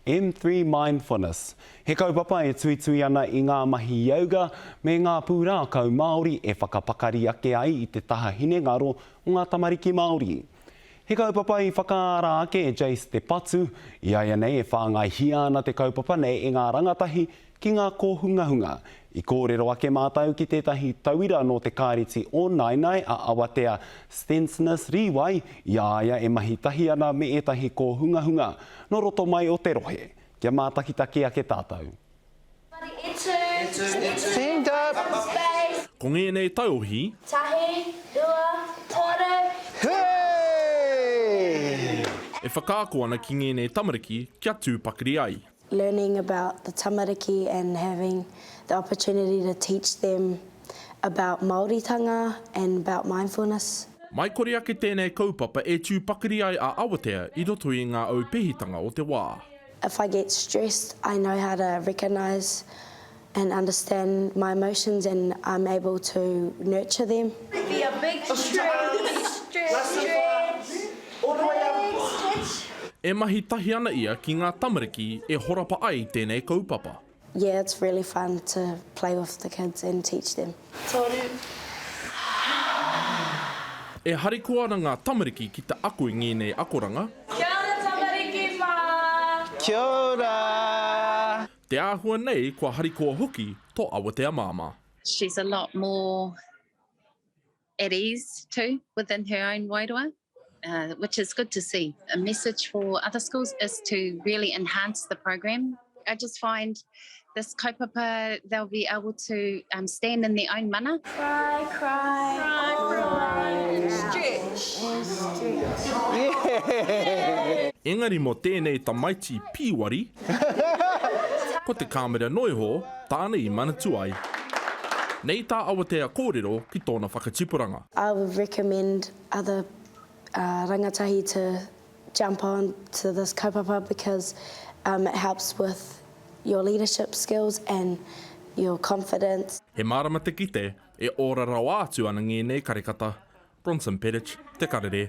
M3 Mindfulness, he kaupapa e tuitui ana i ngā mahi yoga me ngā pūrākau Māori e whakapakari ake ai i te taha hinengaro o ngā tamariki Māori. He kaupapa i whakaara ake e Jace Te Patu, i a ia nei e whāngaihia ana te kaupapa nei e ngā rangatahi ki ngā kōhungahunga. I kōrero ake mātou ki tētahi tauira nō te Kāreti o Naenae a Awatea Stensness Rīwai i a ia e mahi tahi ana me ētahi kōhungahunga nō roto mai o te rohe. Kia mātakitaki ake tātou. Stand up! Ko ngēnei taiohi. Tahi, rua, toru. Hey! E whakaako ana ki ngēnei tamariki kia tū pakari ai. Learning about the tamariki and having the opportunity to teach them about Māoritanga and about mindfulness. Mai kore ake tēnei kaupapa e tū pakari ai a Awatea i roto i ngā aupehitanga o te wā. If I get stressed, I know how to recognise and understand my emotions and I'm able to nurture them. Be a big stretch, stretch, stretch, big stretch. E mahi tahi ana ia ki ngā tamariki e horapa ai tēnei kaupapa. Yeah, it's really fun to play with the kids and teach them. Toru. E harikoa ana ngā tamariki ki te ako i ngēnei akoranga. Kia ora tamariki mā! Kia ora! Te āhua nei kua harikoa hoki tō Awatea māmā. She's a lot more at ease too within her own wairua, uh, which is good to see. A message for other schools is to really enhance the program. I just find this kaupapa, they'll be able to um, stand in their own mana. Cry, cry, cry, cry, stretch, stretch. Yeah! Engari mō tēnei tamaiti pīwari, ko te kāmera noiho tāna i manatu ai. Nei tā Awatea kōrero ki tōna whakatipuranga. I would recommend other uh, rangatahi to jump on to this kaupapa because um, it helps with your leadership skills and your confidence. He mārama te kite, e ora rawa atu ana ngēnei karekata. Bronson Petich, Te Karere.